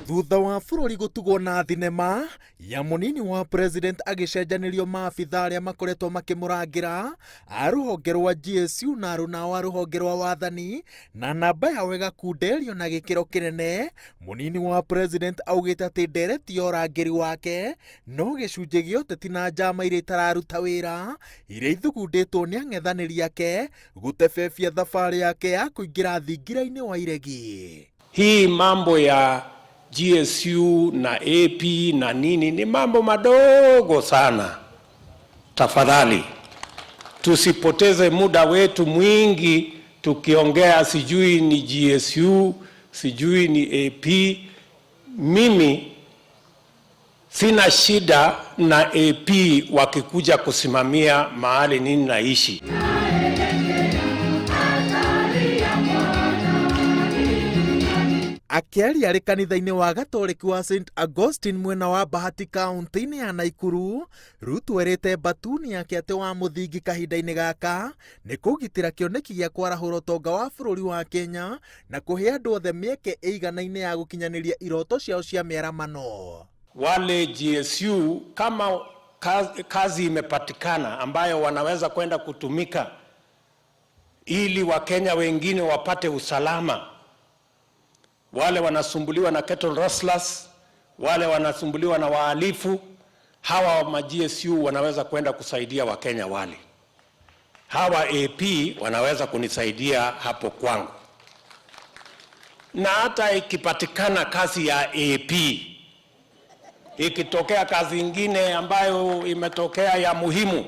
Thutha wa bũrũri gũtugwo na thinema ya mũnini wa president agĩcenjanĩrio maabitha arĩa makoretwo makĩmũrangĩra a rũhonge rwa GSU na arũnao a rũhonge rwa wathani na namba yao ĩgakunderio na gĩkĩro kĩnene, mũnini wa president augĩte atĩ ndereti ya ũrangĩri wake no gĩcunjĩ gĩa ũteti na njama iria itararuta wĩra iria ithugundĩtwo nĩ ang'ethanĩri ake gũtebebia thabarĩ yake ya kũingĩra thingira-inĩ wa iregi. Hii mambo ya GSU na AP na nini ni mambo madogo sana. Tafadhali tusipoteze muda wetu mwingi tukiongea sijui ni GSU sijui ni AP. Mimi sina shida na AP wakikuja kusimamia mahali nini naishi. Akĩaria arĩ kanitha-inĩ wa Gatoreki wa St Augustine mwena wa Bahati kaunti-inĩ ya Naikuru, Ruto erĩte Batuni yake atĩ wa mũthingi kahinda-inĩ gaka nĩ kũgitĩra kĩoneki gĩa kwarahũra ũtonga wa bũrũri wa Kenya na kũhe andũ othe mĩeke ĩiganaine ya gũkinyanĩria iroto ciao cia mĩaramano. Wale GSU kama kazi imepatikana ambayo wanaweza kwenda kutumika ili Wakenya wengine wapate usalama, wale wanasumbuliwa na cattle rustlers, wale wanasumbuliwa na wahalifu, hawa ma GSU wanaweza kwenda kusaidia Wakenya wale. Hawa AP wanaweza kunisaidia hapo kwangu. Na hata ikipatikana kazi ya AP, ikitokea kazi ingine ambayo imetokea ya muhimu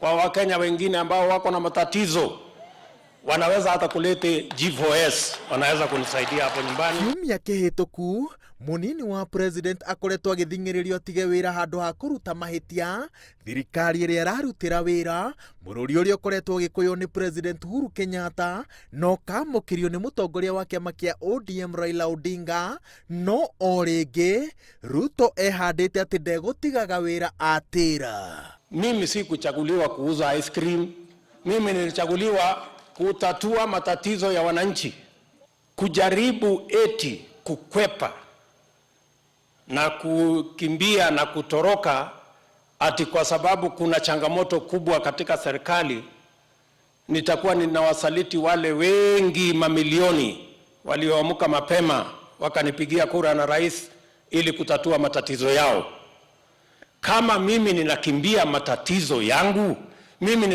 kwa Wakenya wengine ambao wako na matatizo, wanaweza hata kulete G4S, wanaweza kunisaidia hapo nyumbani. Kiumia kĩhĩtũku mũnini wa president akoretwo agĩthing'ĩrĩrio atige wĩra handũ ha kũruta mahĩtia thirikari ĩrĩa ĩrarutĩra wĩra mũrũri ũrĩa ũkoretwo ũgĩkũywo nĩ president Uhuru Kenyatta na ũkamũkĩrio nĩ mũtongoria wa kĩama kĩa ODM Raila Odinga, no o rĩngĩ Ruto ehandĩte atĩ ndegũtigaga wĩra atĩra. Mimi si kuchaguliwa kuuza ice cream. Mimi nilichaguliwa kutatua matatizo ya wananchi. Kujaribu eti kukwepa na kukimbia na kutoroka ati kwa sababu kuna changamoto kubwa katika serikali, nitakuwa ninawasaliti wale wengi mamilioni walioamka mapema wakanipigia kura na rais ili kutatua matatizo yao. Kama mimi ninakimbia matatizo yangu, mimi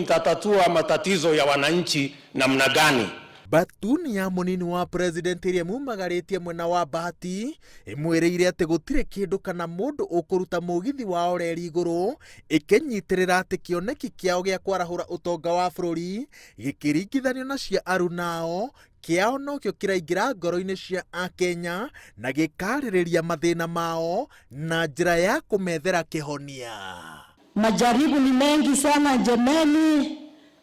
nitatatua matatizo ya wananchi namna gani? Batuni ya mũnini wa president ĩrĩa mumagarĩtie mwena wa Bahati ĩmwĩrĩire atĩ gũtirĩ kĩndũ kana mũndũ ũkũruta mũgithi wao reri igũrũ, ĩkĩnyitĩrĩra atĩ kĩoneki kĩao gĩa kwarahũra ũtonga wa bũrũri gĩkĩringithanio na cia arunao kĩao nokĩo kĩraingĩra ngoro-inĩ cia Akenya na gĩkarĩrĩria mathĩna mao na njĩra ya kũmethera kĩhonia. Majaribu ni mengi sana jameni,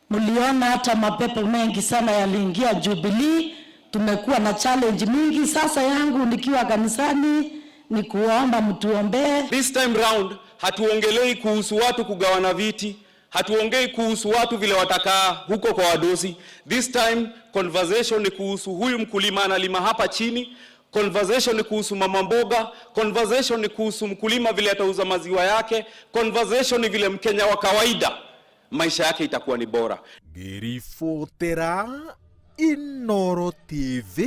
mliona hata mapepo mengi sana yaliingia Jubilee. Tumekuwa na challenge mingi. Sasa yangu nikiwa kanisani ni kuomba mtuombee. This time round hatuongelei kuhusu watu kugawana viti, hatuongei kuhusu watu vile watakaa huko kwa wadosi. This time conversation ni kuhusu huyu mkulima analima hapa chini, conversation ni kuhusu mama mboga, conversation ni kuhusu mkulima vile atauza maziwa yake, conversation ni vile Mkenya wa kawaida maisha yake itakuwa ni bora. Ngĩribotera Inooro TV,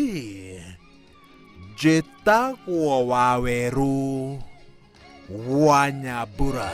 njĩtagwo Wawerũ wa Nyambura.